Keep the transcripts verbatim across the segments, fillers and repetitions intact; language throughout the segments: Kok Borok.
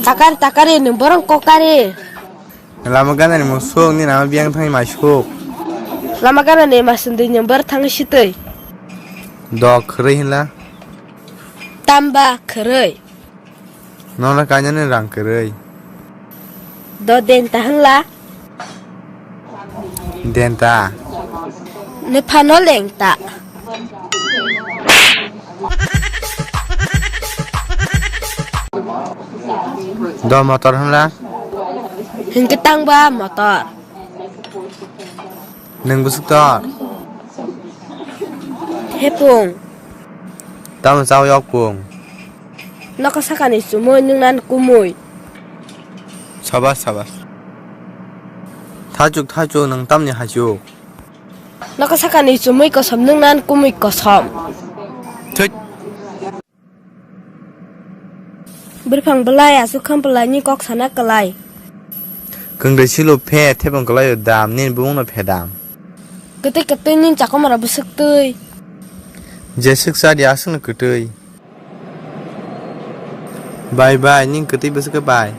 Takar takari ni borong kokari. Lama gana ni musuk ni nama biang thangwi mai suk. Lama gana ni masundui ni bor thang situi. Dok khwrwi hinla. Tamba khwrwi. Nono kainani rang kwrwi. Do denta hwnla. Denta. Nephano lengta. Do motor hwnla. Hinkhe tangba motor. Nwng bwswk tor? Hepung. Tamo chawi okpung. Noka sakani chumui nwng nan kumui. Sabas, sabas. Thachuk, thachuk, nwng tamni hachuk. Noka sakani chumui kosom nwng nan kumui kosom. Thut. Bwrphang bwlai aswk khampwlai ni kok sana kwlai. Kwngwi silo phe thepung kwlaio dam nini bumungno phe dam. Kwtwi kwtwi nini chakomara bwswk twi. Jeswk chadi aswkno kwtwi. Bai bai nini kwtwi bwswk khe bai.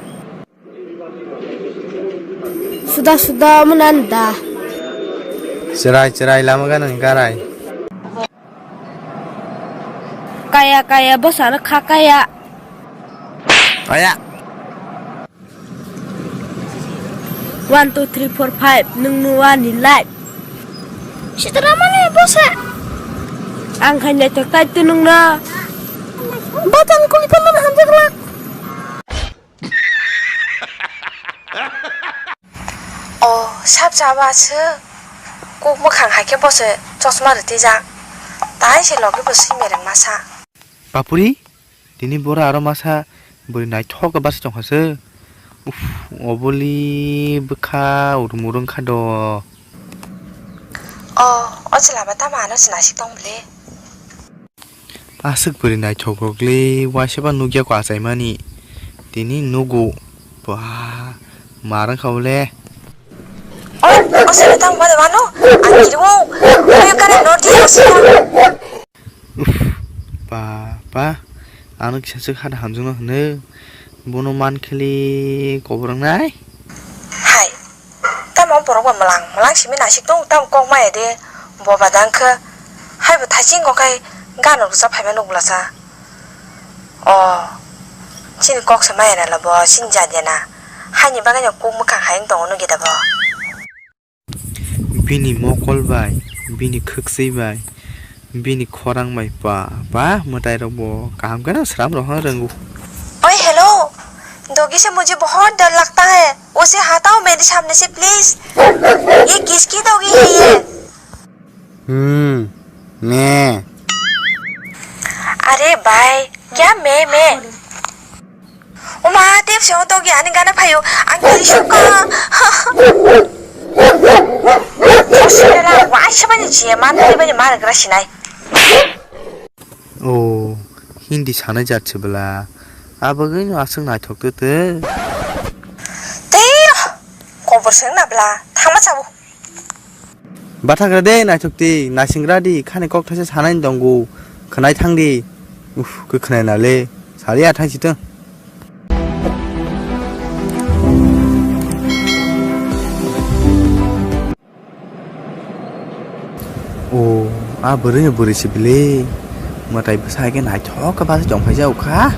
Suda suda omo nani da. Chwrai chwrai lama gana ni garai. Kaya kaya bwsano kha kaya. Aya. One, two, three, four, five, nwng nua ni life. Sitaramani bwsa. Ang khai naithok tai tu nwngno. Batan kuli phan hamjak lak. O, sab chaba se. Kuk mwkhang hai khe bo se chosma rwtwijak. Tai se logi bo swi mereng masa. Papuri, tini bora aro masa bwrwi naithok khe basa tongkha se. Uff, oboli bwkha urung urung kha do. O, o chwla ba tamo ano se nasik tong bwle. Aswk bwrwi naithokrok le, waisa ba nukya kho achaimani. Tini nugo. Ba, ma rwngkha bole. O, o sero tang bade wano. Ang kiriwo. Oyo kare nordi o sero. Uff, ba, ba. Ano kisa swk hada hamjwkno hwno. Bono mankheli kobor wngnai. Hai. Tamo borok bo mwlang mwlang simi nasik tongo, tamo kok maya de bo badang khe. Hai bo thaising kok khai gano rwchap phaima nuk bwlasa. O, chini kok se maya nala bo, chini jat ya na. Haini bagwi no kuk mwkhang hai wng tongo nuk ya da bo. Bini mokol bai, bini khwksui bai, bini khorang bai pa, pa mwtai rok bo kaham khe no sram rok no rwngo. Oi, hello. Dogi se mujhe bahut dar lagta hai. Use hatao mere samne se, please. Ye kiski dogi hai ye? Hmm, me. Are bhai, kya me, me? Oma, tep se o dogi ani gana phaio. Ang kiri sukha. Hospital a waisa bani je man bani mar gra sinai. O, Hindi sanai jat se bwla. Abagwi no aswk naithok tete. Tei kobor se wngna bwla. Thangma chabo. Bathakra de naithok di, naisingwra di, khani kok thaisa sanai tongo. Khwnai thang di. Uff, khe khwnai na le. Saliya thang si tong. O, a bwrwi no bwrwi se bwle. Mwtai bwsa hai khe naithok khe bachai tongphai jak kha.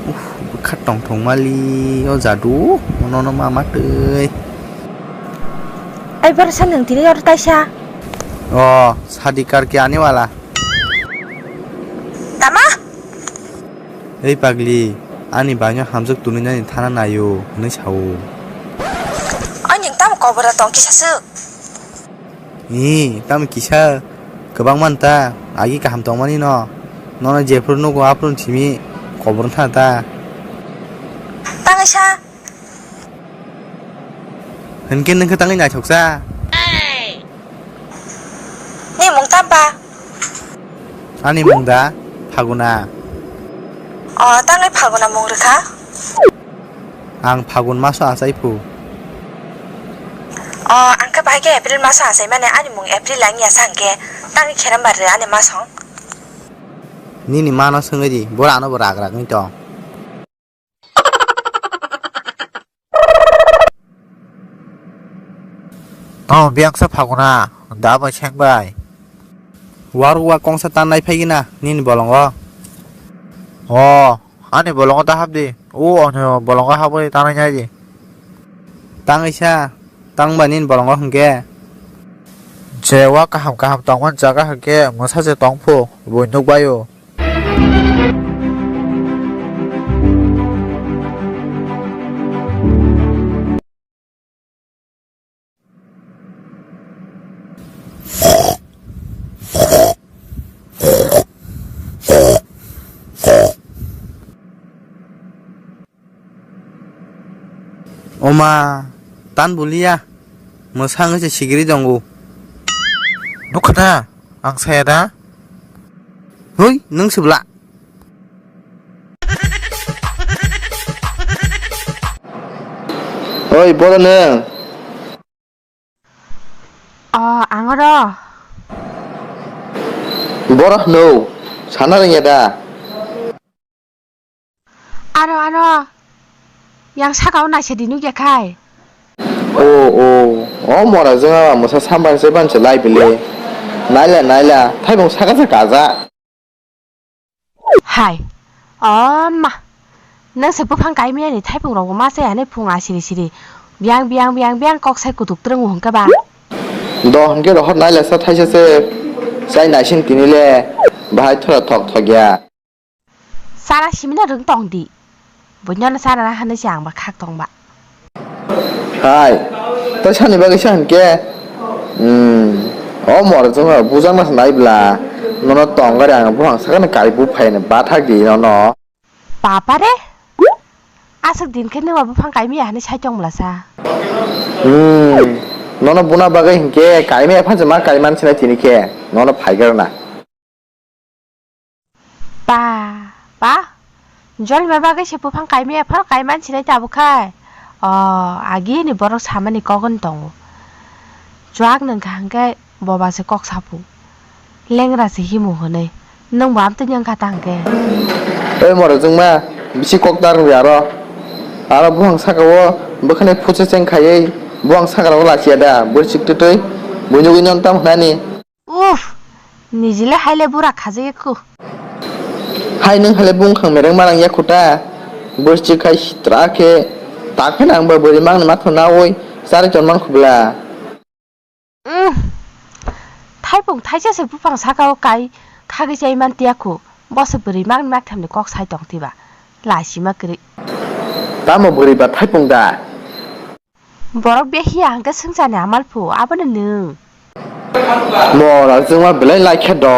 Uff, bwkha tongthok mali o jadu. Mono no ma ma twi. Ai bar sa nwng tini oro taisa. O, shadi karke aane wala. Tama? Ei pagli, ani baino hamjwk tunui nani thana naio, hwnwi sao. Ani tamo kobora tong kisa swk. Ee, tamo kisa kwbang man ta, agi kaham tongmani no. Nono jephuru nugo aphuru simi kobor thana ta. Tangwi sa. Hinkhe nwng khe tangwi naithoksa. Ni mung tamba? Ani mung da Phaguna. O, tangwi Phaguna mung rwkha? Ang Phagun maso achai phu. O, ang khe bahai khe April maso achai mane ani mung April ang ya sa hwnkhe tangwi kheramba rw ani masong. Nini mano swngwi di, bora ano bo rak rak wng tong. Oh, biyangsa phaguna, da bai seng bai. Waruk wa kongsa tanai phaigina, nini bolongo. Oh, ani bolongo ta hapdi. Oh, ani bolongo habwi tanai nai di. Tangisa, tangba nini bolongo hwnkhe. Je wa kaham kaham tongmani jaga hwnkhe mwsa je tongphu, bui nukbaio. Oma, tan bulia, mwsang se sigiri tongo. Nukha da, ang saya da. Hui, nung sibla. Oi, boro nung. O, ang oro. Boro hwno, sana rwngya da? Aro, aro. Yang saka o naisa di nukya khai. O, o. O mora jwng ama mwsa samban se ban se lai bile. Naila, naila. Thaibung saka se kaja. Hai. O ma. Nang se buphang kaimiyani thaibung rokbo ma se ani phung asiri siri. Biang, biang, biang, biang kok sai kutuk trwngo hwnkhe ba. Do hwnkhe rohor naila sa thaisa se. Chai naising tini le. Bahai thora thok thok ya. Chara simina rwng tong di. Buino no chara na hwnwi se ang ba khak tong ba. Hai, tei sani bagwi sa hwnkhe, hmm, o mor jwngno bujak na nai bla, nono tong gari ang buphang sakani kari buphai hwnwi bathak di nono. Baba re, aswk din khe nwng ba buphang kaimiya hwnwi sai tong bla sa. Hmm, nono buna bagwi hwnkhe kaimiya phansa ma kaiman sinai tini khe, nono phai gana. Pa, pa, jolma bagwi se buphang kaimaya phano kaiman sinai tabuk khai. O, agi ni borok samani kok wng tongo. Chuak nung kha hwnkhe boba se kok sapu. Lengra se himu hwnwi. Nwng bo amtwini wng kha ta hwnkhe. Oi moro jwngma, bisi kok tar wngwi aro. Aro buphang saka o bwkhani phuchecheng khaiwi buphang saka rogo lachiya da, bwrwi chik twtwi. Buini ugwi non tam hwnani. Uff, nijile haile bura khajagya khu. Hai nwng haile bungkhang mereng marang ya khuta. Bwrwi khai sitra khe tak phai nang ba bwrwi mang ma thon na oi chari ton man khubla. Uff, thaipung thaisa se buphang saka o kai khagwi chai man tiya khu. Bo se bwrwi mang mak thamni kok sai tong tiba. Laisima kwrwi. Tamo bwrwi ba thaipung da? Borok be hiya hwnkhe swngcharni amal phu, abono nwng. Mora jwngma belai lai khe do.